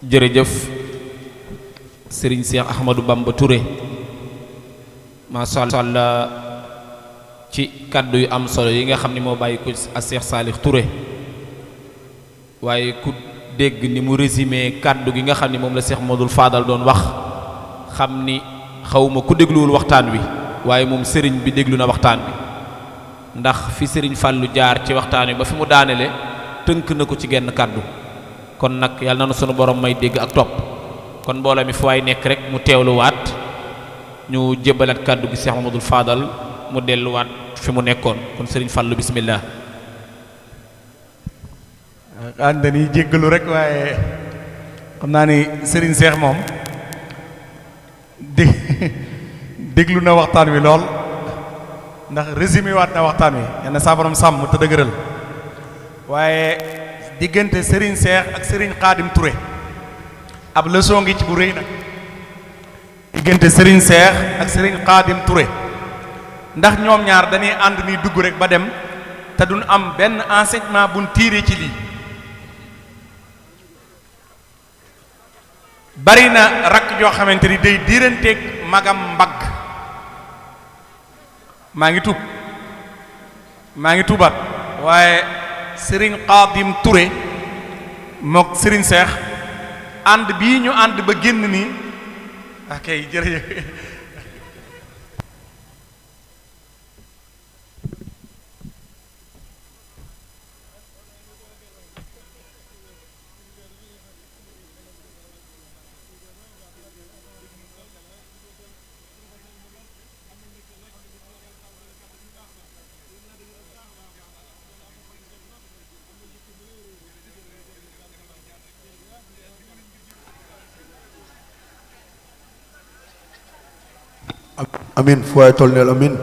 jërëjëf Serigne Cheikh Ahmadou Bamba Touré macha allah ci kàddu yu am solo yi nga xam ni moo bàyyi ko a Cheikh Salih Touré waaye ku dégg ni mu résumé kàddu gi nga xam ni moom la Cheikh Modou Fadal doon wax xam ni xawma ku dégluwul waxtaan wi waaye moom Serigne bi déglu na waxtaan wi ndax fi Serigne Fallou jaar ci waxtaan wi ba fi mu daanele tënk na ko ci genn kàddu kon nag yàlla na nu sunu borom may dégg ak topp kon mbooloo mi fu waay nekk rek mu teewluwaat ñu jébbalaat kàddu gi Cheikh Mamadou Fadal mu delluwaat fi mu nekkoon kon Serigne Fallou bismillah. ànd dañuy jéggalu rek waaye xam naa ni Serigne Cheikh moom déglu na waxtaan wi lool ndax résumé waat na waxtaan wi yenn saa borom sàmm te dëgëral waaye diggante Serigne Cheikh ak Serigne Khadim Touré ab leçon ngi ci bu rëy nag diggante Serigne Cheikh ak Serigne Khadim Touré ndax ñoom ñaar dañuy ànd ni dugg rek ba dem te duñ am benn enseignement buñ tiiree ci lii bari na rakk joo xamante ni day diiranteeg magam mbagg maa ngi tuubaat waaye Serigne Khadim Touré mook Serigne Cheikh ànd bii ñu ànd ba génn nii ok jërëjëf amin fu waay toll neel amin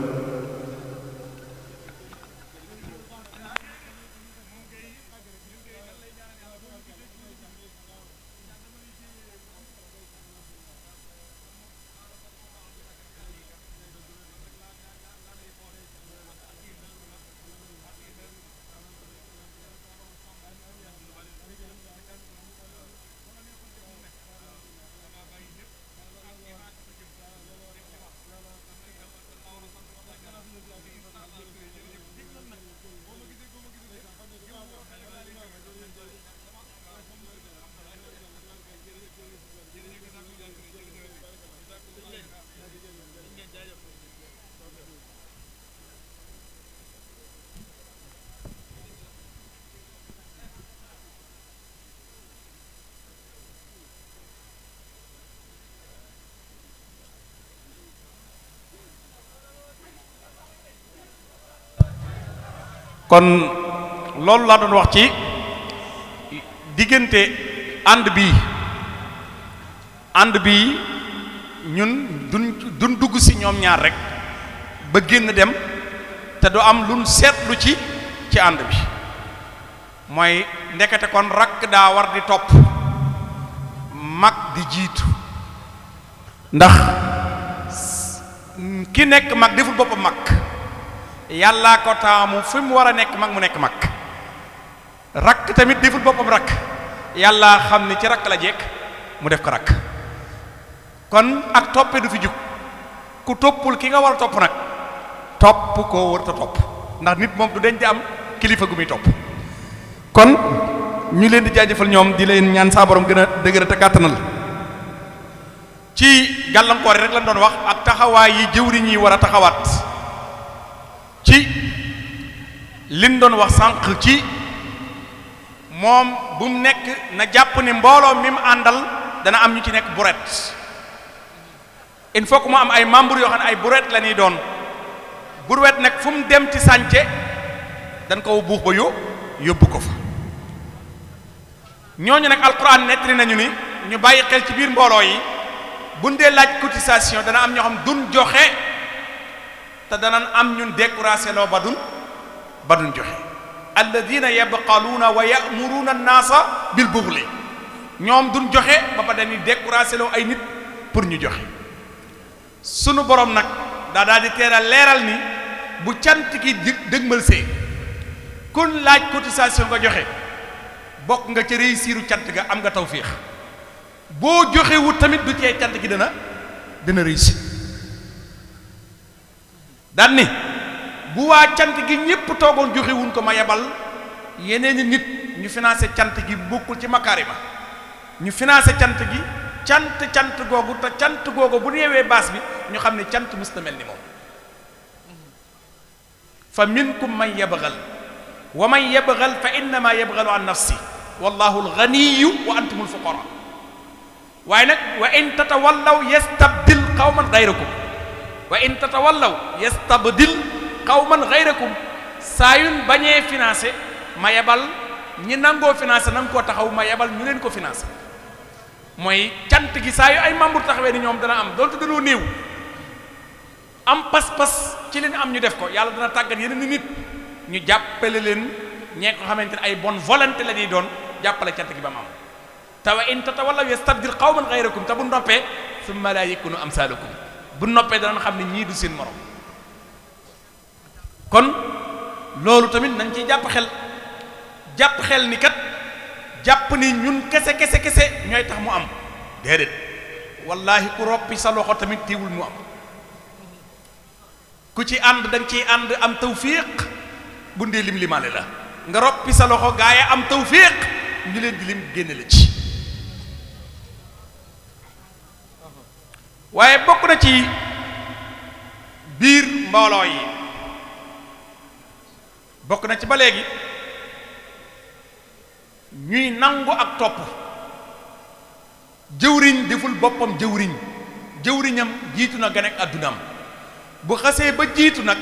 kon loolu laa doon wax ci diggante ànd bii ñun duñ dugg ci ñoom ñaar rek ba génn dem te du am luñ seetlu ci ànd bi mooy ndekete kon rakk daa war di topp mag di jiitu ndax ki nekk mag deful boppam mag yàllaa ko taamu fi mu war a nekk mag mu nekk mag rakk tamit deful boppam rakk yàllaa xam ni ci rakk la jekk mu def ko rakk kon ak toppe du fi jug ku toppul ki nga war a topp nag topp koo warut a topp ndax nit moom du denc am kilifa gu muy topp kon ñu leen di jaajëfal ñoom di leen ñaan saa borom gën a dëgër te kàttanal ci gàllankoor yi rek lañ doon wax ak taxawaay yi jëwriñ yi war a taxawaat ci liñ doon wax sànq ci moom bu mu nekk na jàpp ni mbooloo mi mu àndal dana am ñu ci nekk buret il faut que mu am ay membres yoo xam ne ay buret la ñuy doon buret nag fu mu dem ci sànce dañ ko buux ba yóbbu ko fa ñooñu nag alquran nettali nañu ni ñu bàyyi xel ci biir mbooloo yi buñ dee laaj cotisation dana am ñoo xam duñ joxe te danañ am ñun découragé loo ba duñ joxe alladina yabqaluuna wa ya'muruna an-naasa bil bughli ñoom duñ joxe ba ba dañuy découragé loo ay nit pour ñu joxe sunu borom nag daal di teel a leeral ni bu cant ki dëgmal see kun laaj cotisation nga joxe bokk nga ca réussiru cant ga am nga tawfiix boo joxewut tamit du cee cant gi dana réussir daan ni bu waa cant gi ñépp toogoon joxewuñ ko ma yebal yeneeni nit ñu financé cant gi bokkul ci makaarima ñu financé cant gi cant googu te cant googu bu ñëwee baas bi ñu xam ne cant mus na mel ni moom fa minkum man yabghal wa man yabghal fa innama yabghalu an nafsi wallahu alghaniyu wa antum alfuqara waaye nag wa in tatawallaw yastabdil qawman ghayrakum wa in tatawallaw yastabdil qawman ghayrakum saa yun bañee financé ma yebal ñi nangoo financé nanga koo taxaw ma yebal ñu leen ko financé mooy cant gi saa yu ay membre taxawee ni ñoom dana am donte danoo néew am pas-pas ci leen am ñu def ko yàlla dana tàggat yeneen nit ñu jàppale leen ñee ko xamante ne ay bonne volonté la ñuy doon jàppale cant gi ba mu am te wa in tatawallaw yastabdil qawman ghayrakum te bu noppee summa la yakunu amsalukum bu noppee danañ xam ne ñii du seen morom kon loolu tamit nañ ciy jàpp xel ni kat jàpp ni ñun kese ñooy tax mu am déedéet wallahi ku roppi sa loxo tamit teewul mu am ku ci ànd dañ ciy ànd am tawfiq bu ndee lim limaale la nga roppi sa loxo gaa yi am tawfiq ñu leen di lim génne la ci waaye bokk na ci biir mbooloo yi bokk na ci ba léegi ñuy nangu ak topp jëwriñ deful boppam jëwriñam jiitu na gane ak addunaam bu xasee ba jiitu nag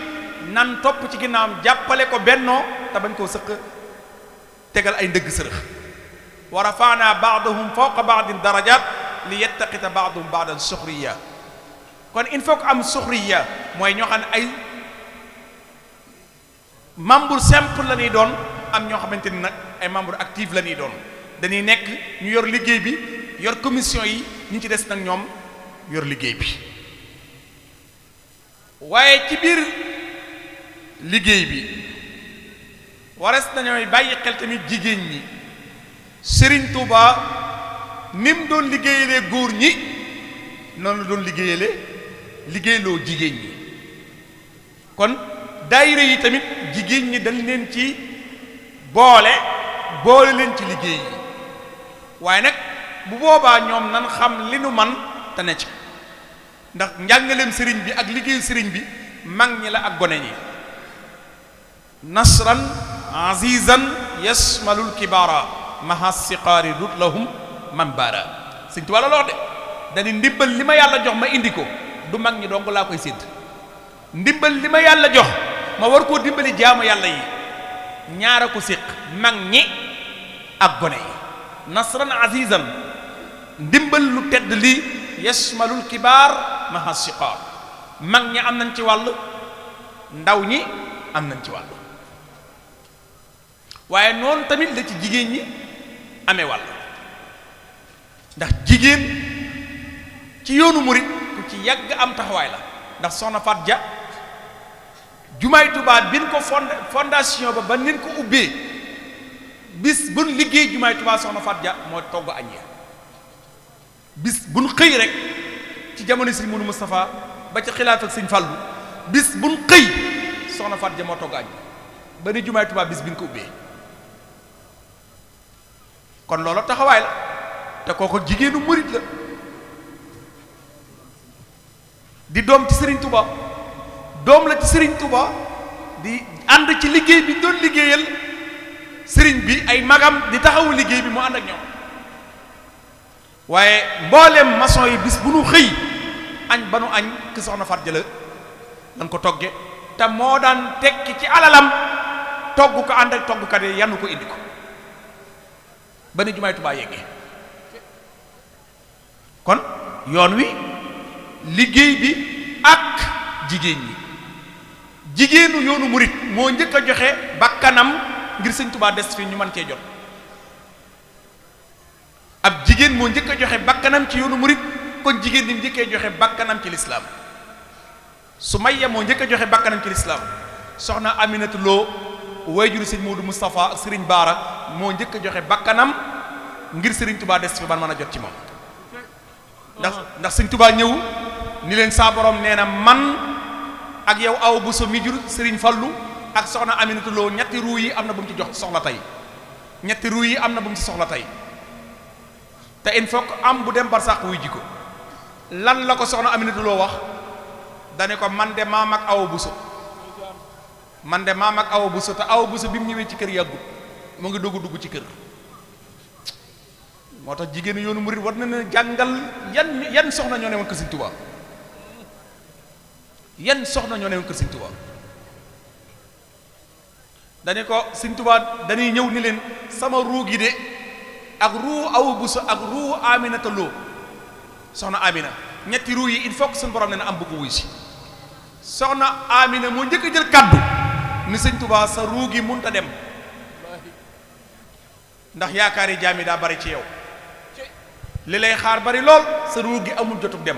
nan topp ci ginnaawam jàppale ko bennoo te bañ koo sëq tegal ay ndëgg sërëx wa rafaana ba'dahum fawqa ba'din darajat li yattaqita ba'dahum ba'dan suxriya kon il faut que am suxriya mooy ñoo xam ne ay membre simple la ñuy doon am ñoo xamante ni nag ay membre actif la ñuy doon dañuy nekk ñu yor liggéey bi yor commission yi ñi ci des nag ñoom yor liggéey bi waaye ci biir liggéey bi wares nañooy bàyyi xel tamit jigéen ñi Serigne Touba ni mu doon liggéeyalee góor ñi noonu la doon liggéeyloo jigéen ñi kon daayira yi tamit jigéen ñi dañ leen ci boole leen ci liggéey yi waaye nag bu boobaa ñoom nan xam li nu man te ne ci ndax njàngaleem sëriñ bi ak liggéeyu sëriñ bi mag ñi la ak gone ñi nasran azizan yasmalul kibara maha siqaari dut lahum man baara sëñ Tuubaa la wax de dañu ndimbal li ma yàlla jox ma indi ko du mag ñi dong laa koy sédd ndimbal li ma yàlla jox ma war koo dimbali jaamu yàlla yi ñaara ko séq mag ñi ak gone yi nasran azizan ndimbal lu tedd lii yasmalul kibaar maha siqaar mag ñi am nañ ci wàll ndaw ñi am nañ ci wàll waaye noonu tamit la ci jigéen ñi amee wàll ndax jigéen ci yoonu murit ku ci yàgg am taxawaay la ndax soxna Faat Ja jumaay Tuubaa bin ko fondation ba nin ko ubbee bis buñ liggéey jumaay Tuubaa soxna Faat Ja moo togg añ ya bis buñ xëy rek ci jamono Sëriñ Moodu Moustapha ba ci xilaaf ak Sëriñ Fallu bis buñ xëy soxna Faat Ja moo togg añ ba ni jumaay Tuubaa bis bin ko ubbee kon loolu taxawaay la te kooko jigéenu murit la di doom ci Serigne Touba doom la ci Serigne Touba di ànd ci liggéey bi doon liggéeyal Serigne bi ay magam di taxawu liggéey bi mu ànd ak ñoom waaye mboolem maçon yi bis bu nu xëy añ ba nu añ ki soxna Faat Jëla lan ko togge te moo daan tekki ci alalam togg ko ànd ak toggkat yi yanu ko indi ko ba ni jumaay Tuubaa yeggee kon yoon wi liggéey bi ak jigéen ñi jigéenu yoonu murit moo njëkk a joxe bakkanam ngir Sëñ Tuubaa des fi ñu mën cee jot ab jigéen moo njëkk a joxe bakkanam ci yoonu murit kon jigéen ñi njëkkee joxe bakkanam ci lislaam Sumayya moo njëkk a joxe bakkanam ci lislaam soxna Aminatu Lo waajuru Sëñ Moodu Moustapha ak Sëriñ Baara moo njëkk a joxe bakkanam ngir Sëriñ Tuubaa des fi ban mën a jot ci moom ndax sëñ Tuubaa ñëw ni leen saa borom nee na man ak yow aw bu so mi jur Sëriñ Fallu ak soxna Aminata Lo ñetti ruu yi am na bu mu ci jox soxla tey ñetti ruu yi am na bu mu ci soxla tey te il faut que am bu dem barsàq wuy ji ko lan la ko soxna Aminata Lo wax dane ko man de maam ak awa buso man de maam ak awa buso te awa buso bi mu ñëwee ci kër yàggut mu ngi dugg ci kër moo tax jigéenu yoonu murid war na ne jàngal yan soxna ñoo ne woon kër Sëriñ Tuubaa yan soxna ñoo ne woon kër Sëriñ Tuubaa dane ko Sëriñ Tuubaa dañuy ñëw ni leen sama ruu gi de ak ruu awa buso ak ruu Aminata Lo soxna Amina ñetti ruu yi il faut que suñu borom ne na am bëgg wuy si soxna Amina moo njëkk a jël kaddu ni Sëriñ Tuubaa sa ruu gi munta dem ndax yaakaar yi jaam yi daa bari ci yow li lay xaar bari lool sa ruu gi amul jotug dem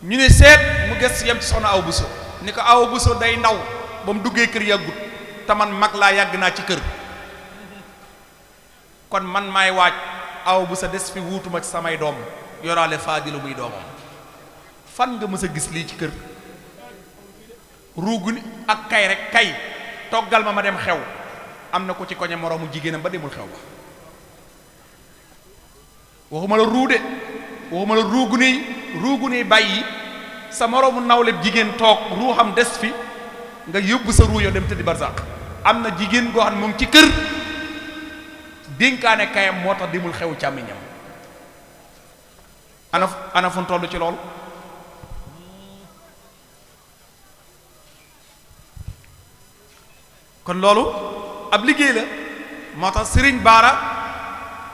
ñu ne seet mu gës yem ci soxna aw buso ni ko aw buso day ndaw ba mu duggee kër yàggut te man mag laa yàgg naa ci kër kon man maay waaj aw buso des fi wuutuma ci samay doom yoraale Faadilu muy doomam fan nga mës a gis lii ci kër ruugu ni ak kay rek kay toggal ma dem xew am na ko ci koñe moroomu jigéenam ba demul xew ba waxuma la ruu de waxuma la ruugu ni bàyyi sa moroomu nawleb jigéen toog ruuxam des fi nga yóbbu sa ruu yo dem tëddi barsàq am na jigéen goo xam ne moom ci kër dénkaane kayam moo tax demul xew càmmiñam ana fu toll ci loolu kon loolu ab liggéey la moo tax Sëriñ Baara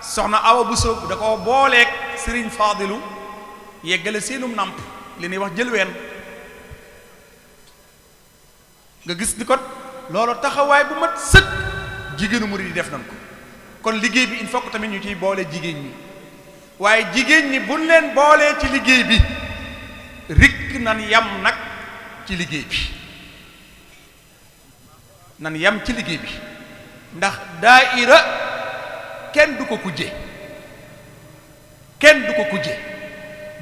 soxna Awa Buso da ko booleeg Sëriñ Faadilu yeggale seenum nàmp li ñuy wax jëlween nga gis ni kon loolu taxawaay bu mat sëkk jigéenu murid yi def nañ ko kon liggéey bi il faut que tamit ñu ciy boole jigéen ñi waaye jigéen ñi buñ leen boolee ci liggéey bi rikk nan yam nag ci liggéey bi nan yam ci liggéey bi ndax daayira kenn du ko kujje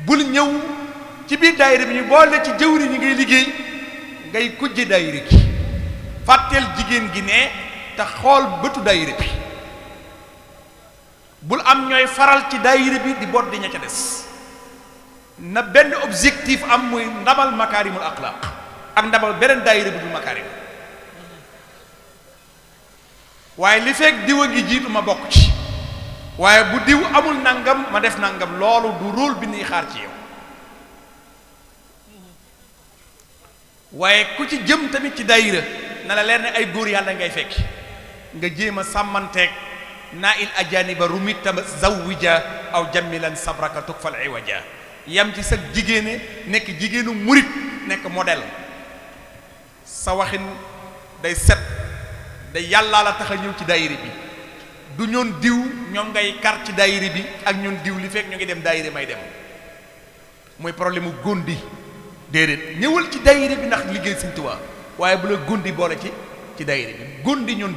bul ñëw ci biir daayira bi ñu boole ci jëwri ñi ngay liggéey ngay kujje daayira gi fàtteel jigéen gi ne te xool bëtu daayira bi bul am ñooy faral ci daayira bi di boot di ña ca des na benn objectif am muy ndamal makaarimul axlaaq ak ndamal beneen daayira bi dul makaarim waaye li fekk diw a ngi jiitu ma bokk ci waaye bu diw amul nangam ma def nangam loolu du rôle bi ñuy xaar ci yow waaye ku ci jëm tamit ci daayira na la leer ne ay góor yàlla ngay fekk nga jéem a sàmmanteeg naa il ajaniba rumita zawwija aw jammilan sabraka tukfal iwaja yam ci sa jigéene nekk jigéenu murit nekk modèle sa waxin day set day yàllaa la tax a ñëw ci daayira bi du ñoon diw ñoom ngay kar ci daayira bi ak ñoon diw li fekk ñu ngi dem daayira may dem mooy problème mu góndi déedéet ñëwal ci daayira bi ndax liggéey Sëriñ Tuubaa waaye bu la góndi boole ci daayira bi góndi ñoon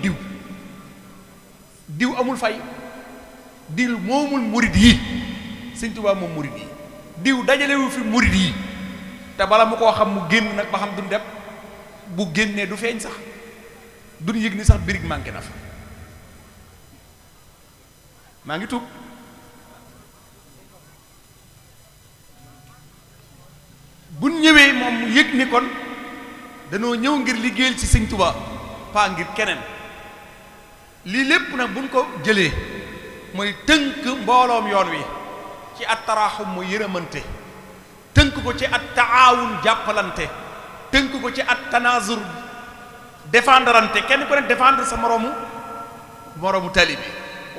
diw amul fay diw moomul murid yi Sëriñ Tuubaa moom murid yi diw dajalewu fi murid yi te bala mu koo xam mu génn nag ba xam duñ dem bu génnee du feeñ sax duñ yëg ni sax birig manqué na fa maa ngi tuub buñ ñëwee moom mu yëg ni kon danoo ñëw ngir liggéeyal ci Sëriñ Tuubaa pas ngir keneen lii lépp nag buñ ko jëlee mooy tënk mbooloom yoon wi ci at taraaxum mu yërëmante tënk ko ci at taawun jàppalante tënk ko ci at tanazur défendrante kenn ku ne défendre sa moroomu tali bi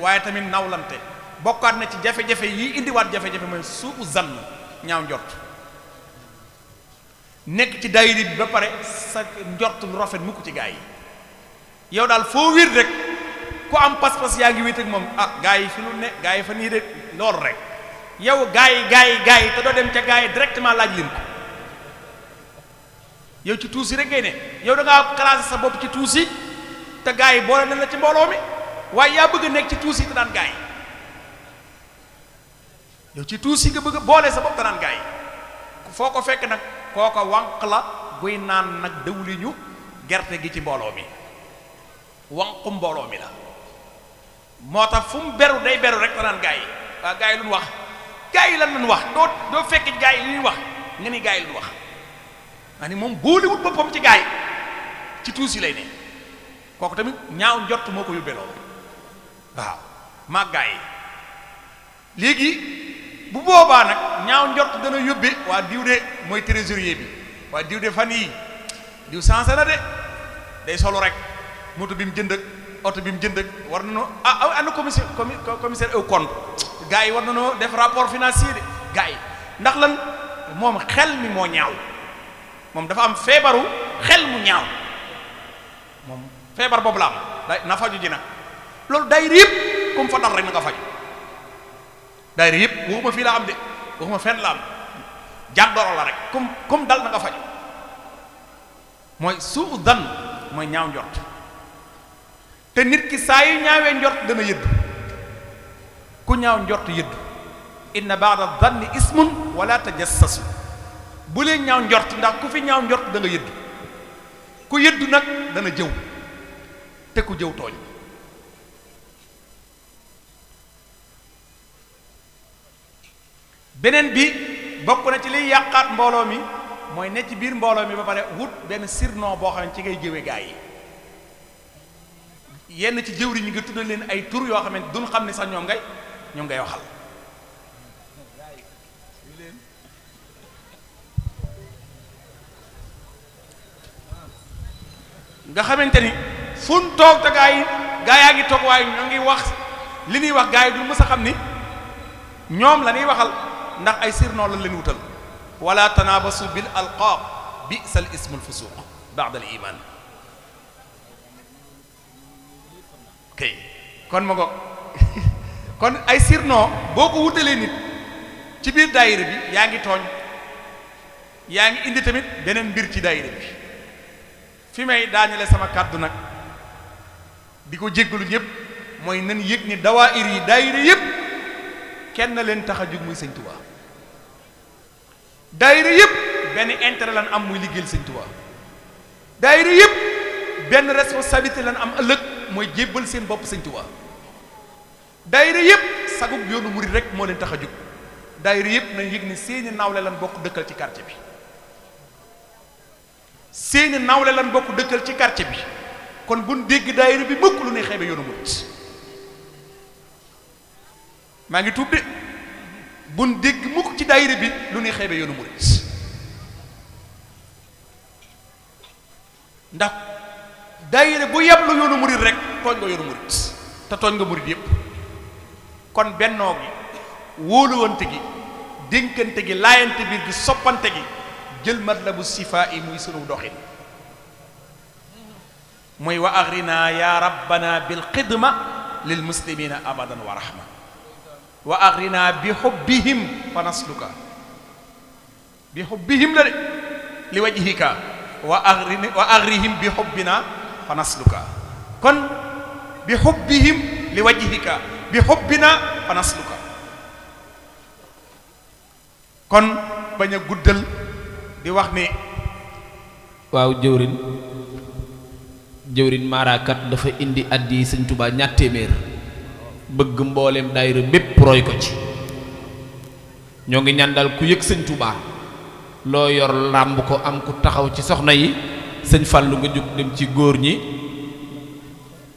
waaye tamit nawlante bokkaat na ci jafe-jafe yi indiwaat jafe-jafe mooy suu zann ñaaw njort nekk ci daayira bi ba pare sa njort lu rafet mukk ci gaa yi yow daal foo wér rek ku am pas-pas yaa ngi wéet ak moom gaa yi fi lu ne gaa yi fa nii de loolu rek yow gaa yi te doo dem ca gaa yi directement laaj leen ko yow ci tuusi rek ngay ne yow da ngaa classé sa bopp ci tuusi te gaa yi boole nañ la ci mbooloo mi waaye yaa bëgg a nekk ci tuusi te daan gaa yow ci tuusi nga bëgg a boole sa bopp te naan gaa yi foo ko fekk nag kooko wànq la buy naan nag dëwliñu gerte gi ci mbooloo mi wànqu mbooloo mi la moo tax fu mu beru day beru rek te naan gaa yi waa gaa yi lu ñu wax gaa yi lan lañu wax doo fekk gaa yi li ñuy wax nga ni gaa yi lu ñu wax nga ni moom boolewut boppam ci gaa yi ci tuusi lay ne kooku tamit ñaaw njott moo ko yóbbee loolu waaw maag gaa yi léegi bu boobaa nag ñaaw njott dana yóbbe waa diw de mooy trésorier bi waa diw de fan yii diw sensé na de day solo rek moto bi mu jënd ak oto bi mu jënd ak war na noo ana commissaire au compte gars yi war na noo def rapport financier de gars yi ndax lan moom xel mi moo ñaaw moom dafa am feebaru xel mu ñaaw moom feebar boobu la am day na faju ji nag loolu day yëpp comme fa dal rek na nga faju daayira yëpp waxuma fii la am de waxuma fenn la am jàddooro la rek comme dal na nga faj mooy suu dan mooy ñaaw njort te nit ki saa yu ñaawee njort dana yëddu ku ñaaw njort yëddu inna ba'da danni ismun wala tajassasu bu leen ñaaw njort ndax ku fi ñaaw njort da nga yëddu ku yëddu nag dana jëw te ku jëw tooñ beneen bi bokk na ci liy yàqaat mbooloo mi mooy ne ci biir mbooloo mi ba pare wut benn surnom boo xam ne ci ngay jëwe gaa yi yenn ci jëwri ñi nga tuddal leen ay tur yoo xam ne duñ xam ne sax ñoom ngay waxal nga xamante ni fun toog te gaa yaa ngi toog waaye ñoo ngi wax li ñuy wax gaa yi du mës a xam ni ñoom la ñuy waxal ndax ay sirnoo lañ leen wutal wala tanabasu bil alqaab bi'sal ismul fusuq ba'da al iman kay kon ma ko kon ay sirnoo boo ko wutalee nit ci biir daayira bi yaa ngi tooñ yaa ngi indi tamit beneen mbir ci daayira bi fi may daanele sama kàddu nag di ko jéggalu ñëpp mooy nan yëg ni dawaayir yi daayira yëpp kenn leen tax a jóg muy sëñ Tuubaa daayira yëpp benn intérêt lan am muy liggéeyal sëñ Tuubaa daayira yëpp benn responsabilité lan am ëllëg mooy jébbal seen bopp sëñ Tuubaa daayira yëpp sagub yoonu murid rek moo leen tax a jóg daayira yëpp nañ yëg ni seeni nawle lan bokk dëkkal ci quartier bi seeni nawle lan bokk dëkkal ci quartier bi kon buñ dégg daayira bi mukk lu ne xeebe yoonu murid maa ngi tuub de buñ dégg mukk ci daayira bi lu ñuy xeebe yoonu murid ndax daayira bu yeblu yoonu murid rek tooñ nga yoonu murid te tooñ nga murid yépp kon bennoo gi wóoluwante gi dénkante gi laayante biir gi soppante gi jël matlabu sifaa yi muy sunu doxin muy wa agrina ya rabbana bil xidma lil muslimina abadan wa rahma wa agrina bi hubbihim fa nasluka bi hubbihim la de li wajhika wa agrihim bi hubbina fa nasluka kon bi hubbihim li wajhika bi hubbina fa nasluka kon bañ a guddal di wax ni waaw jëwrin maaraakat dafa indi addi sëñ Tuubaa ñaar téeméer bëgg mbooleem daayira bépp roy ko ci ñoo ngi ñaan daal ku yëg sëñ Tuubaa loo yor làmb ko am ku taxaw ci soxna yi sëñ Fallu nga jóg dem ci góor ñi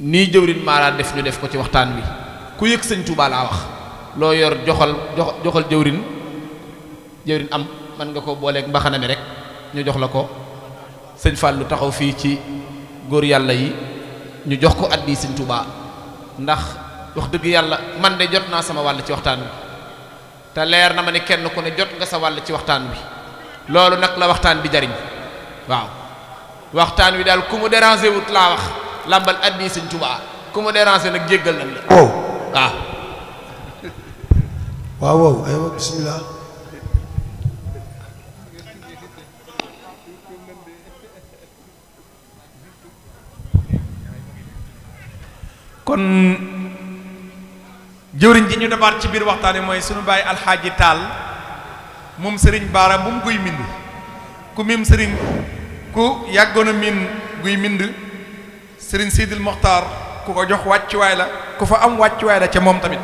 nii jëwrin maaraa def ñu def ko ci waxtaan wi ku yëg sëñ Tuubaa laa wax loo yor joxal jëwrin am mën nga ko booleeg mbaxana mi rek ñu jox la ko sëñ Fallu taxaw fii ci góor yàlla yi ñu jox ko addi sëñ Tuubaa ndax wax dëgg yàlla man de jot naa sama wàll ci waxtaan wi te leer na ma ne kenn ku ne jot nga sa wàll ci waxtaan wi loolu nag la waxtaan bi jariñ waaw waxtaan wi daal ku mu déranger wut laa wax làmbal addi sëñ Tuubaa ku mu déranger nag jéggal nañ la waaw aywa bismillah kon jëwriñ ji ñu defaat ci biir waxtaan wi mooy sunu baay alxaaji taal moom sëriñ baara moom guy mind ku mim sëriñ ku yàggoon a miin guy mind sëriñ Sidil Mokhtar ku ko jox wàccuwaay la ku fa am wàccuwaay la ca moom tamit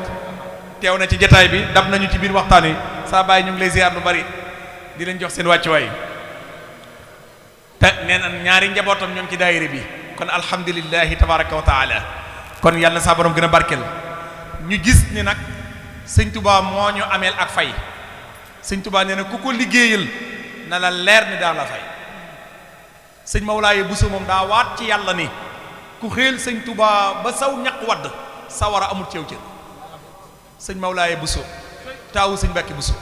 teew na ci jataay bi dab nañu ci biir waxtaan wi saa baay ñu ngi lay ziar lu bari di leen jox seen wàccuwaay te nee na ñaari njabootam ñoom ci daayira bi kon alhamdulillahi tabaraka wa taala kon yàlla na saa borom gën a barkel ñu gis ni nag sëñ Touba moo ñu ameel ak fay sëñ Touba nee na ku ko liggéeyal na la leer ni daa la fay sëñ Mawlaaye Bousso moom daa waat ci yàlla ni ku xéel sëñ Touba ba saw ñaq wadd sawara amul ceew cër sëñ Mawlaaye Bousso taawu sëñ Mbàkke Bousso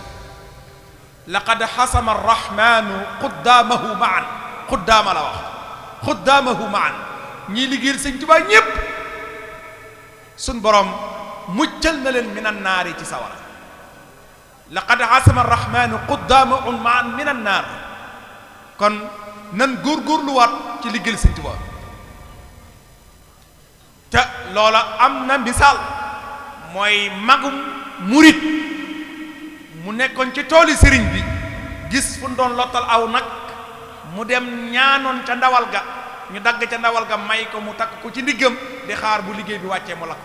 laqad xasama arrahmanu xuddaamahu maan xuddaama la wax xuddaamahu maan ñii liggéeyal sëñ Touba ñépp suñ borom muccal na leen min annaari ci sawara laqad xasama arrahmanu xuddaamahu maan min annaar kon nan góorgóorluwaat ci liggéeyal sëñ Touba te loola am na misaal mooy magum murit mu nekkoon ci tooli sëriñ bi gis fu doon lottal aw nag mu dem ñaanoon ca ndawal ga ñu dagg ca ndawal ga may ko mu takk ko ci ndiggam di xaar bu liggéey bi wàccee mu lakk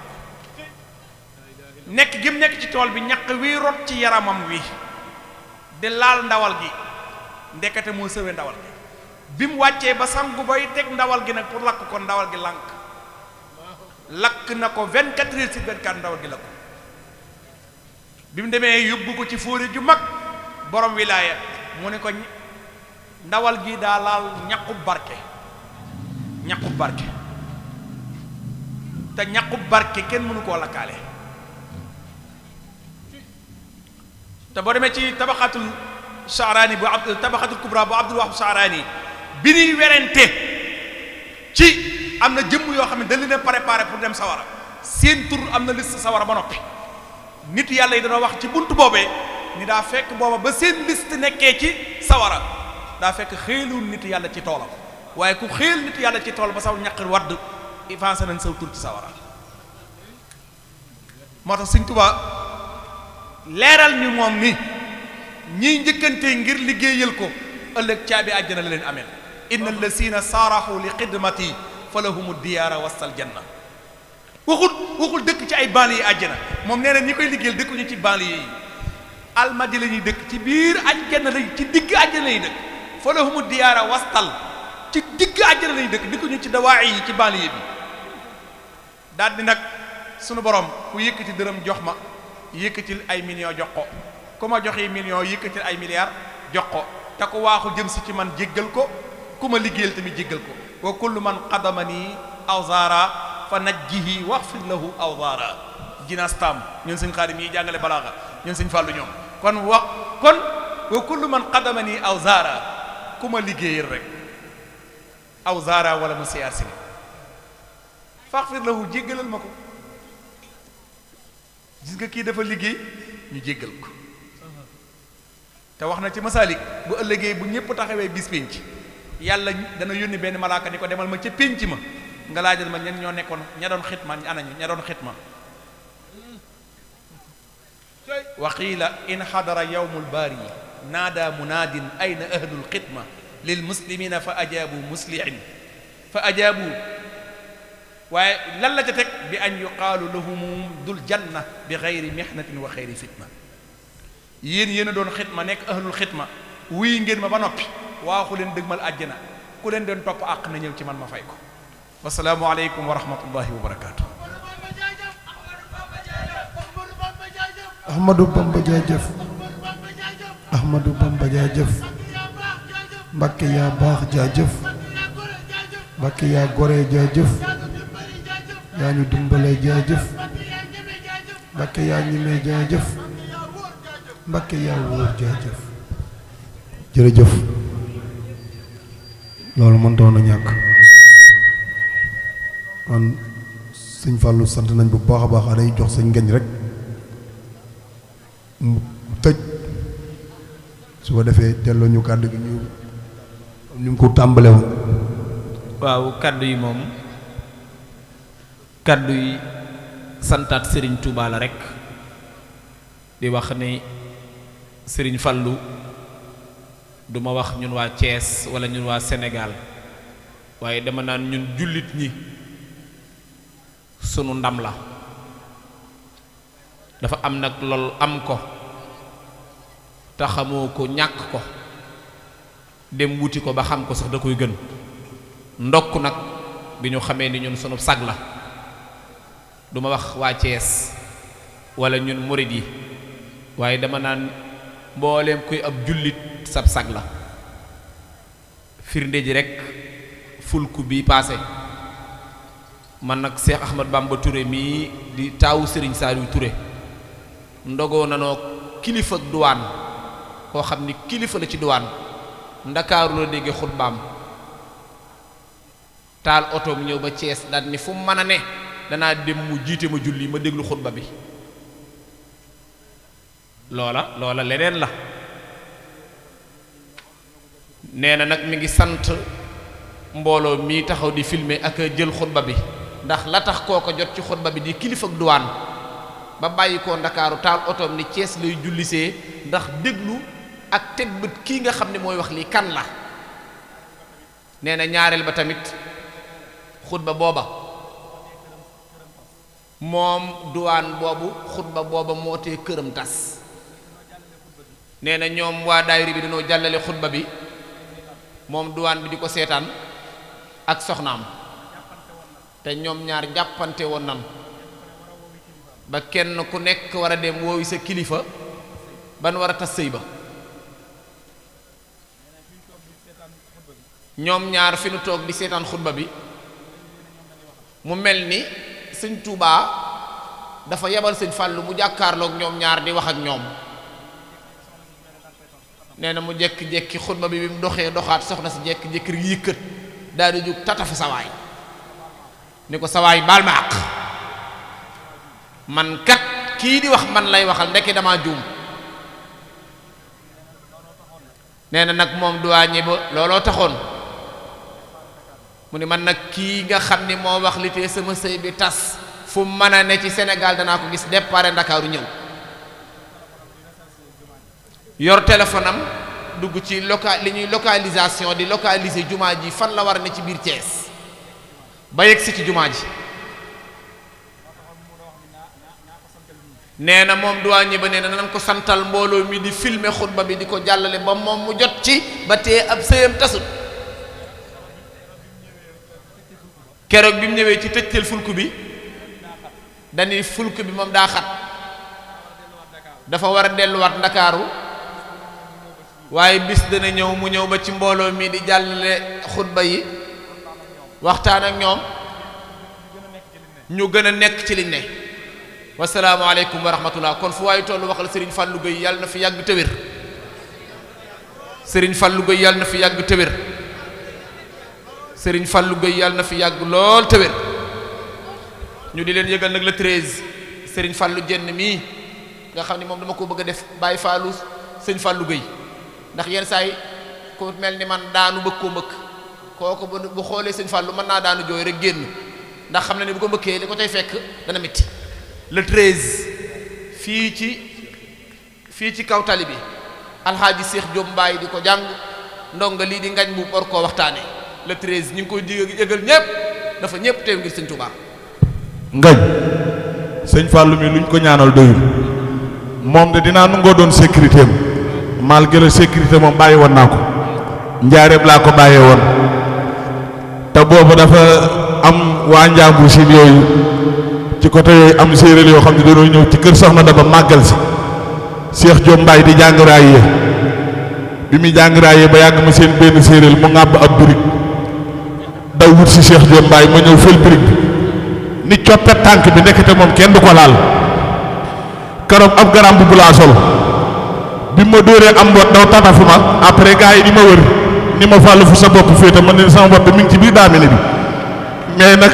nekk gi mu nekk ci tool bi ñaq wi rot ci yaramam wi di laal ndawal gi ndekete moo sëwee ndawal gi bi mu wàccee ba sangu bay teg ndawal gi nag pour lakk ko ndawal gi lakk na ko 24 heures sur 24 ndawal gi lakk bi mu demee yóbbu ko ci fóore ju mag borom wilaaya mu ne ko ndawal gi daa laal ñaqub barke te ñaqub barke kenn mënu koo lakkaale te boo demee ci tabaxatul Sha'rani bu tabaxatul kubra bu Abdul Wahab Sha'rani bi ñuy werante ci am na jëmm yoo xam ne dañ leen a préparé pour dem sawara seen tur am na liste sawara ba noppi nit yàlla yi dana wax ci buntu boobee ni daa fekk booba ba seen liste nekkee ci sawara daa fekk xéelul nit yàlla ci toolam waaye ku xéel nit yàlla ci tool ba saw ñaqir wadd avancé nañ saw tur ci sawara moo tax Sëñ Tuubaa leeral ñu moom ni ñiy njëkkantee ngir liggéeyal ko ëllëg caabi àjjana la leen ameel inna allasina saaraxu li xidmati fa lahumu diyaara wastal janna waxul dëkk ci ay banlieue yi àjjana moom nee na ñi koy liggéeyal dëkkuñu ci banlieue yi almadi la ñuy dëkk ci biir àjjana lay ci digg àjjana lay dëkk fa lahumu diyaara wastal ci digg àjjana lay dëkk dëkkuñu ci dawaayi yi ci banlieue bi daal di nag sunu borom ku yëkkati dërëm jox ma yëkkatil ay millions jox ko ku ma joxe millions yëkkatil ay milliards jox ko te ku waaxu jëm si ci man jéggal ko ku ma liggéeyal tamit jéggal ko wa kullu man qadamani awzaara fa najjihi waxfir lahu awzaara jinastam ñun suñ xaadim yi jàngale balaaxa ñun suñ fàllu ñoom kon wa kullu man qadamani awzaara ku ma liggéeyal rek awzaara wala mu siyaar si faxfir lahu jéggalal ma ko gis nga kii dafa liggéey ñu jéggal ko te wax na ci masaalik bu ëllëgee bu ñëpp taxawee bis pénc yàlla dana yónni benn malaaka ni ko demal ma ca pénc ma nga laajal ma ñen ñoo nekkoon ña doon xitma anañu ña doon xitma wa qiila in xadara yawmul baari naada munaadin ayna ahlul xitma lil muslimina fa ajaabu muslihin fa ajaabu waaye lan la ca teg bi an yuqaalu lahum dul janna bi xayri mihnatin wa xayri fitna yéen a doon xitma nekk ahlul xitma wuy ngeen ma ba noppi waaxu leen dëgmal àjjana ku leen doon topp àq na ñëw ci man ma fay ko wasalaamu aleykum wa rahmatullahi wa barakaatu. Ahmadou Bamba jaajëf Ahmadou Bamba jaajëf Mbàkke yaa baax jaajëf Mbàkke yaa gore jaajëf yaa ñu dimbale jaajëf Mbàkke yaa ñime jaajëf Mbàkke yaa wóor jaajëf jërëjëf loolu mëntoon a ñàkk kon sëñ Fallou sant nañ bu baax a baax day jox sëñ Ngañ rek mu tëj su ko defee delloo ñu kàddu gi ñu ko tàmbale woon waaw kàddu yi moom kàddu yi santaat Serigne Touba la rek di wax ni sëriñ Fallu duma wax ñun waa Thiès wala ñun waa Sénégal waaye dama naan ñun jullit ñi sunu ndam la dafa am nag lool am ko taxamoo ko ñàkk ko dem wuti ko ba xam ko sax da koy gën ndokk nag bi ñu xamee ni ñun sunu sag la duma wax waa Thiès wala ñun murid yi waaye dama naan mbooleem kuy ab jullit sab sag la firnde ji rekk fulku bi paase man nag Cheikh Ahmad Bamba Touré mii di taawu Serigne Saliou Touré ndogoo nanoo kilifa ak duwaan koo xam ni kilifa la ci duwaan ndakaaru la dégge xutbaam taal otoom ñëw ba Thiès daal ni fu mu mën a ne danaa dem mu jiite ma julli ma déglu xutba bi loola leneen la nee na nag mi ngi sant mbooloo mii taxaw di filmer ak jël xutba bi ndax la tax kooko jot ci xutba bi di kilifa ak duwaan ba bàyyi ko ndakaaru taal otoom ni Thiès lay jullisee ndax déglu ak teg bët kii nga xam ne mooy wax lii kan la nee na ñaareel ba tamit xutba booba moom duwaan boobu xutba booba moo tee këram tas nee na ñoom waa daayira bi dañoo jàllale xutba bi moom duwaan bi di ko seetaan ak soxnaam te ñoom ñaar jàppante woon nan ba kenn ku nekk war a dem woowi sa kilifa ban war a tas sëy ba ñoom ñaar fi nu toog di seetaan xutba bi mu mel ni sëñ Tuubaa dafa yebal sëñ Fàllu mu jàkkaarloog ñoom ñaar di wax ak ñoom nee na mu jekki-jekki xutba bi mu doxee doxaat soxna si jekki-jekki yëkkat daal di jóg tatafu sawaay ni ko sawaay baal ma àq man kat kii di wax man lay waxal ndekki dama juum nee na nag moom duwaañe ba looloo taxoon mu ni man nag kii nga xam ni moo wax li tee sama sëy bi tas fu mën a ne ci Sénégal danaa ko gis départ Ndakaaru ñëw yor téléphone am dugg ci li ñuy localisation di localiser jumaa ji fan la war a ne ci biir Thiès ba yegg si ci jumaa ji nee na moom duwaañe ba nee na nan ko santal mbooloo mi di filmer xutba bi di ko jàllale ba moom mu jot ci ba tee ab sëyam tasut keroog bi mu ñëwee ci tëjteel fulku bi dañuy fulku bi moom daa xat dafa war a delluwaat Ndakaaru waaye bis dana ñëw mu ñëw ba ci mbooloo mi di jàllale xutba yi waxtaan ak ñoom ñu gën a nekk ci liñ ne wasalaamaaleykum wa rahmatullah kon fu waaye tollu waxal Serigne Fallou Gueye yàlla na fi yàgg te wér Serigne Fallou Gueye yàlla na fi yàgg te wér Serigne Fallou Gueye yàlla na fi yàgg lool te wér ñu di leen yëgal nag le 13 Serigne Fallou jenn mii nga xam ni moom dama ko bëgg a def bàyyi Fallou sëñ Fallou Gueye ndax yenn saa yi ku mel ni man daanu bëgg koo mbëkk kooku bu xoolee sëñ Fallou mën naa daanu jooy rek génn ndax xam na ne bu ko mbëkkee li ko tey fekk dana métti le 13 fii ci kaw tali bi alxaaji Seex Jóob Mbaay di ko jàng ndonga lii di ngañ bu war koo waxtaane le 13 ñu ngi koy yëgal ñépp dafa ñépp teew ngir sëñ Tuubaa ngañ sëñ Fallou mi luñ ko ñaanal doyul moom de dinaa nungoo doon sécurité am malgré sécurité moom bàyyi woon naa ko njaareeb laa ko bàyyee woon te boobu dafa am waa njàmbur siin yooyu ci côté yooyu am séeréer yoo xam ne dañoo ñëw ci kër soxna Daba màggal si Cheikh Diop Mbaye di jàng raayee bi muy jàng raayee ba yàgg ma seen benn séeréer mu ŋàbb ab birig daw wut si Cheikh Diop Mbaye ma ñëw fël birig bi ni coppet tànk bi nekkate moom kenn du ko laal keroog ab garam bu laa sol bi ma dóoree am mboot daw tatafu ma après gars yi di ma wër ni ma fàllu fu sa bopp féete man ne sama bopp bi mi ngi ci biir daamine bi mais nag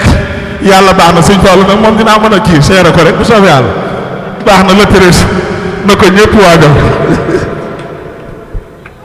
yàlla baax na sëñ Fallou nag moom dinaa mën a kii seere ko rek bu soobee yàlla baax na la tërës na ko ñëpp waajal